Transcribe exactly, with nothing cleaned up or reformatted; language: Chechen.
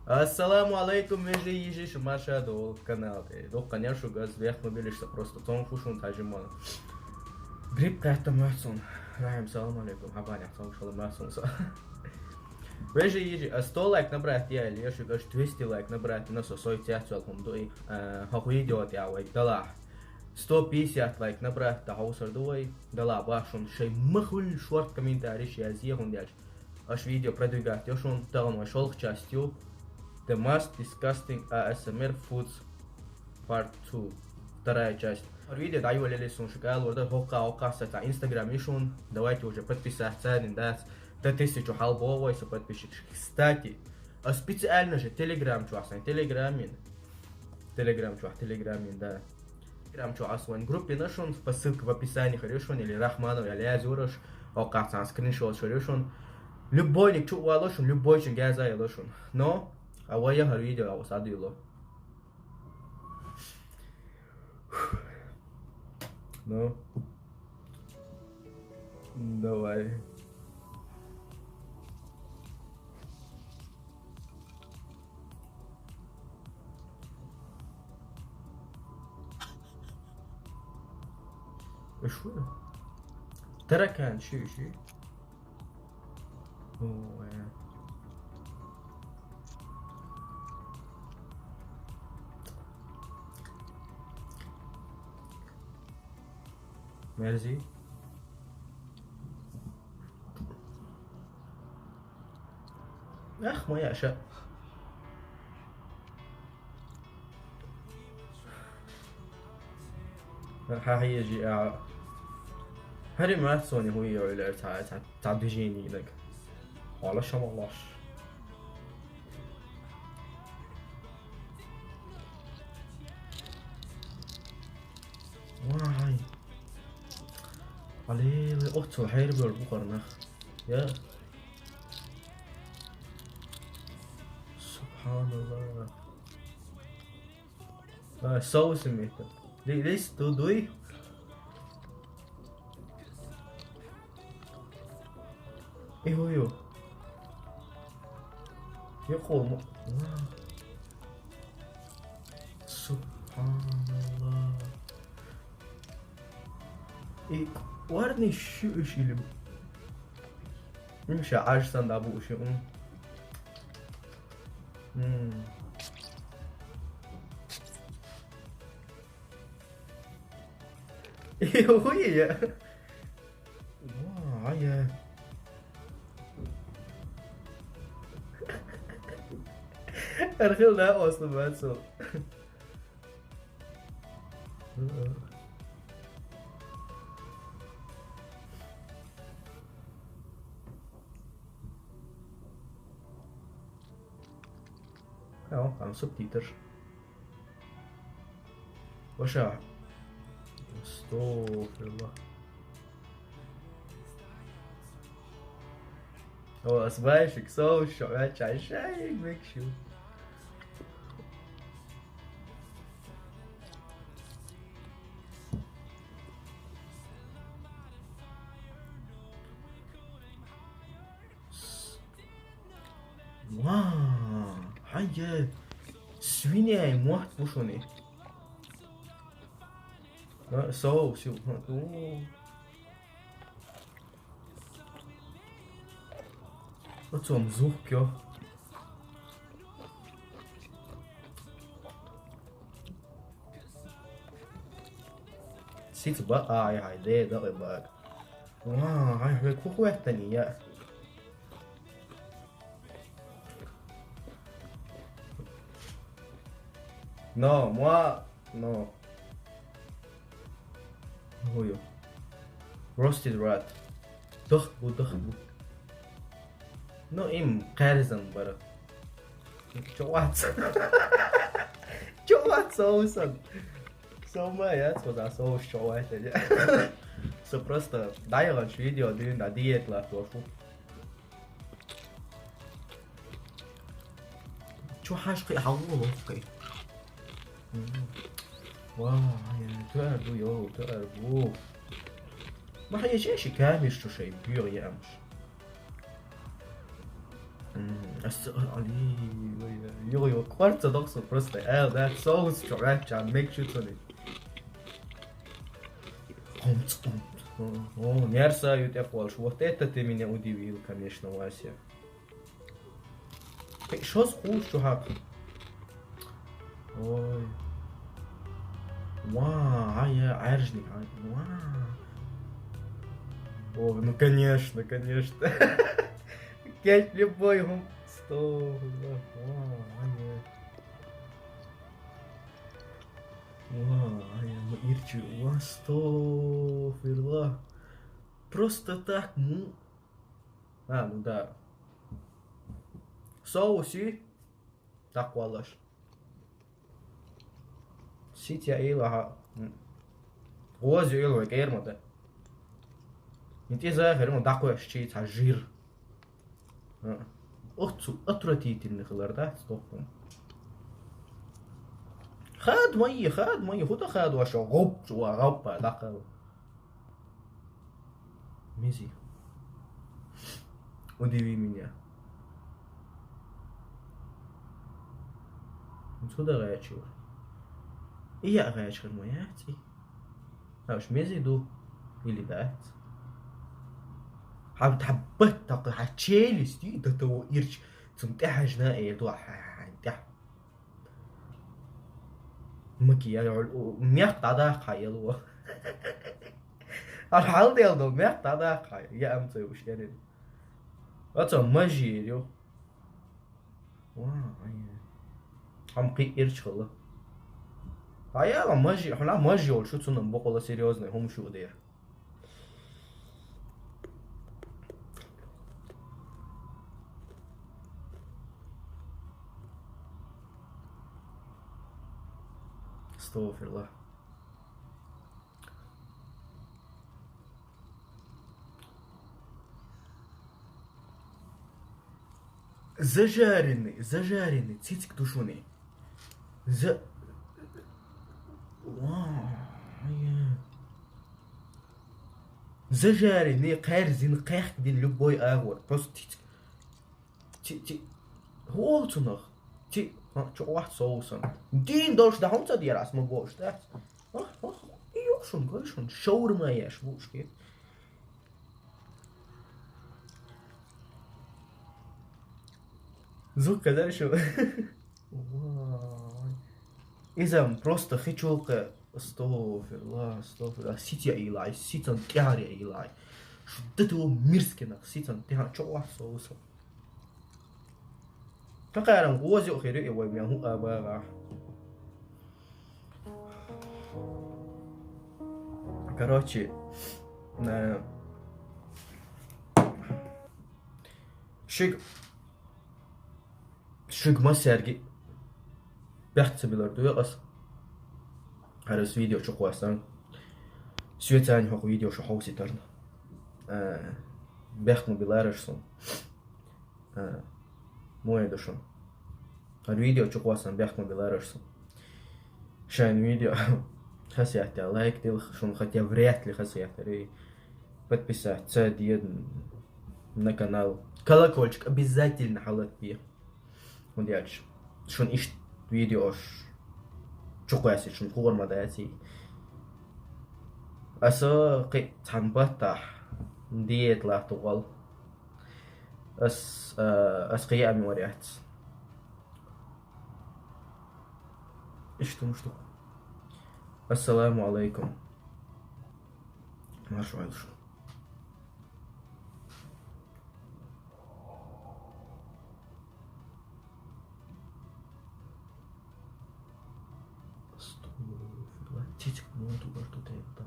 Ассаламу алейкум, вежарий, йижарий, шу марша долу канал тӀе. Дуккха нер шуьга, аз вех ма билиша, просто цомгуш ву шуна тхьажимма. Грипп кхетта моьтту суна. Рахим, салам алейкум, хьабанехь цомгуш хила моьтту суна со. Вежарий, йижарий, аз сто лайк набрать яьлла, я шуьга, аш двести лайк набрать, на со сой цецвел хӀума ду и, а, хӀокху видео тӀехь вай далахь. Сто пятьдесят лайк набрать, тӀе хьовсур ду вай, далахь бахьа шуна шайн ма хуьллу шорта комментарийш язъе, хӀунда аьлча аша видео продвигать йо шуна, тахана вай шолгӀа часть ю, The Most Disgusting A S M R Foods Part two, вторая часть. ХӀара видео дӀайолале суна шуьга алор дара, хӀокху, хӀокху сайтехь Instagram ю шуна, давайте уже подписаться царна дац, до тысячу хьалабоху вай со подписчикаш. Кстати, а специально же Telegram чохь сайн, Telegram ю. Telegram чохь, Telegram ю, да. Telegram чу ас вайн группина шун, по ссылке в описании хир ю шун, или Рахманов, или Азюраш, оккхахцан скриншот хир ю шун. Любойник чу вало шун, любойчун газа яло шун. Но, а вая хар видео а садуйло. Ну, давай. Ишву? Таракан, ши, ши. Ой. Мерзи. Ах, моя ша. Хьан хьежи а. ХӀара ма сони хӀу йойла ца, ца, ца движенинаг. Хьала шамалаш. Вай. Аллилуйя, оццул хьерабевлла бу хӀара нах. Я. Субханалла. А, соус имеет. Ли-, лис ду-, дуй? И хӀу ю? Якъул ма-, ва. Субханалла. И варни шу уьш или бу? Им ша Ӏаш сан да бу уьш, м. М. И хӀу я? Ва, я. Архил да ослу бацу. Хьо, ам субтитр. Ваша. Астагфируллах. О, ас вайшик соус шо вачай шай мекшу. Вау, хьан я свиняй мотт бу шуни. А, соус ю. О. Оцом зух кё. Сиц ба, ай, ай, де, да, ой, баг. Ва, ай, хьоьга хӀу хӀоьттан я? Но, ма, но. ХӀу ю? Roasted rat. Дах бу, дах бу. Ну, им кхаьрзан бара. Чо вац? Чо вац соусан? Со ма яц, вот а соус чо вац, я. Со просто дайгӀанчу видео дуьйна, да, диета латтош ву. Чо хьаш кхи хьалло кхи? Мгм. Ва, я, туар бу, йо, туар бу. Ма хьан ече ши камиш чу шай, буьгӀ яамаш. М, ас, али, вай, вай. Йо, йо, кварца доксу просто. Э, да, соус чё, э, чё, мег чё цони. Хомц, хомц. О, о, нерса ю тяп волш. Вот это ты меня удивил, конечно, Вася. Ты шо с хуш, чувак? Ой. Ва, а я, аржни, а, ва. О, ну конечно, конечно. Кет любой гум. Сто, ва, ва, а я. Ва, а я, ну, ирчи, ва, сто, фирла. Просто так, ну. А, ну да. Соуси. Таквалаш. Ситя ила ха. М. Гъози ил век эрмада. Инти за херма дакваш чи ца жир. А. Отцу отвратительный хилар, да, стопом. Хад мои, хад мои, худа хад ваша, гоп, чуа, гоппа, дакал. Мези. Удиви меня. Сюда гачур. И я гачур моя ти. Аш мези ду. Или да. Хаб таббат так ха челюсти до того ирч. Цум тяжна и ду ха ха. Макияж ол, о, мягт дадахха ялу. Ал хал дел до мягт дадахха. Я ам цой уш ярин. Ацо мажи ю. Ва, ай. Ам кы ирч хала. Аяла мажи, хана мажи ол шу цунам бокола серьёзный хум шу дер. Астагфируллах. Зажаренный, зажаренный, цицик душуни. За... Ва, я. Зажаренный, кайр зин, кайх дин любой агур. Просто цицик. Ти, ти. Хо цунах. Ти, а, чё, ва, соусан. Дин долш да хонца дирас ма бош, да? А, а, и ёшун, гошун, шаурма еш, бушки. Звук, когда ещё? Вай. Изам просто хичулка. Астагфируллах, астагфируллах. Ситя илай, ситан тяри илай. Шуддату мирскина, ситан тян чола соуса. Такарам гозю хири и вай мяху абага. Короче, на шиг, шиг масерги бяхца билар дуя ас. Харас видео чуквасан. Светани хок видео шо хок ситарна. Э, бяхма билараш сон. А, моя душа. Ар видео чуквасан бяхма билараш сон. Шайн видео. Хасиятя лайк дил шун, хотя вряд ли хасиятя ри. Подписаться дед на канал. Колокольчик обязательно халат би. Хун яч. Шун ишт видеош. Чукваси шун хурма дати. Аса кы цанбата. Диет ла тугал. Ас, а, ас кы ами вариат. Иштум штук. Ассаламу алейкум. Марш вайлш. Астагфируллах. Тетик мон тугар тутайда.